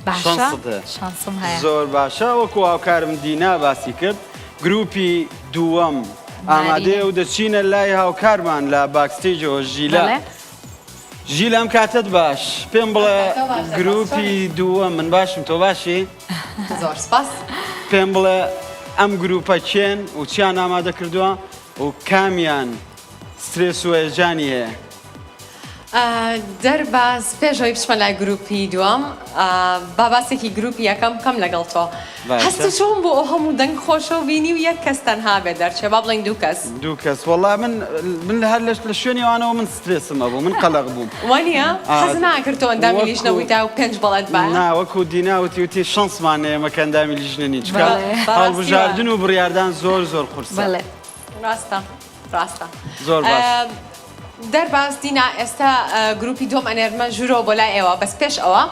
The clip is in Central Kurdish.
باشە شانست هەیە. شانسم هەیە. زۆر باشە وەکو هاوکارم دینا باسی کرد گروپی دووەم ئامادەیە و دەچینە لای هاوکارمان لە backstage ەوە ژیلا. بەڵێ. ژیلا ئەم کاتەت باش پێم بڵێ گروپی دووەم من باشم تۆ باشی؟ زۆر سپاس. پێم بڵێ ئەم گروپە کێن و چیان ئامادە کردووە و کامیان سترێس و هەیەجانی هەیە؟ دەرباز پێش ئەوەی بچمە لای گروپی دووەم با باسێکی گروپی یەکەم بکەم لەگەڵ تۆ هەست چۆن بۆ ئەو هەموو دەنگ خۆشە و بینی و یەک کەس تەنها بێ دەرچێ با بڵێین دوو کەس دوو کەس وەڵا من من هەر لەش لە شوێنی ئەوانەوە من سترێسم ئەبوو من قەلەق بووم وانە حەز ناکرد تۆ ئەندامی لیژنە بوویتە و پێنج بەڵێت با نا وەکو دینا وتی وتی شەنسمان هەیە ئێمە کە ئەندامی لیژنە نین چونکە هەڵبژاردن و بڕیاردان زۆر زۆر قورسە ڕاستە ڕاستە زۆر باش. دەرباز دینا ئێستا گروپی دووەم ئەنێرمە ژوورەوە بۆ لای ئێوە بەس پێش ئەوە.